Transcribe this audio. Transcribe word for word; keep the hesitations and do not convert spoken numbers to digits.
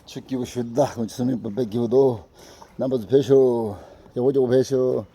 ཆུ་སྐྱིད་པོ་ཞུ་ད་ཁོང་ཆུ་མིག་པ་པའི་སྐྱིད་པོ་འདུག་རྣམ་པ་ཚོ་ཕེབས་ཤོག་སྐྱིད་པོ་སྐྱིད་པོ་ཕེབས་ཤོག